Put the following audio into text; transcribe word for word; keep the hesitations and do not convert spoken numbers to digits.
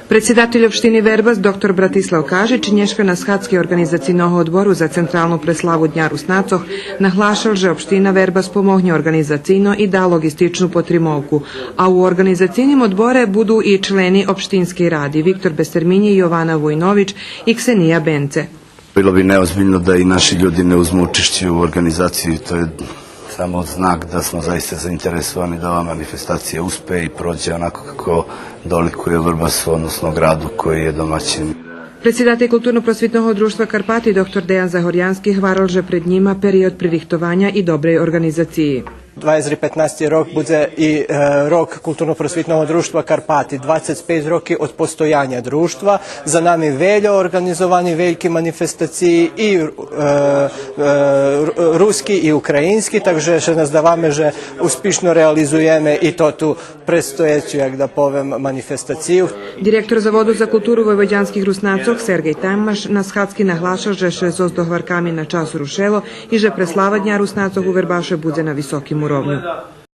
Предсидатель општини Вербас доктор Братислав Кажич нєшка на схадзки Орґанизацийного одбору за Централну преславу Дня Руснацох наглашел же општина Вербас помогнє орґанизацийно и да лоґистичну потримовку, а у Орґанизацийним одборе буду и члени Општинскей ради Виктор Бестерминї, Йована Войнович и Ксения Бенце. Bilo bi neozbiljno da i naši ljudi ne uzmu učešće u organizaciji, to je samo znak da smo zaista zainteresovani da ova manifestacija uspe i prođe onako kako dolikuje Vrbasu, odnosno gradu koji je domaćin. Предсидатель Културно-просвитного дружтва Карпати доктор Деян Загорянски гварел же пред нїма период пририхтованя и добрей орґанизациї. Два тисячи петнасти рок буде и, е, рок Културно-просвитного дружтва Карпати, двацец пейц роки од постояня дружтва. За нами вельо орґанизовани вельки манифестациї и, е, е, ру-, руски и українски, так же ше наздаваме же успишно реализуєме и тоту предстоєцю, як да повем, манифестацию. Директор Заводу за културу войводянских Руснацох Сергей Тамаш на схадзки наглашел же ше зоз догварками на час рушело и же преслава Дня Руснацох у Вербаше будзе на високим уровню.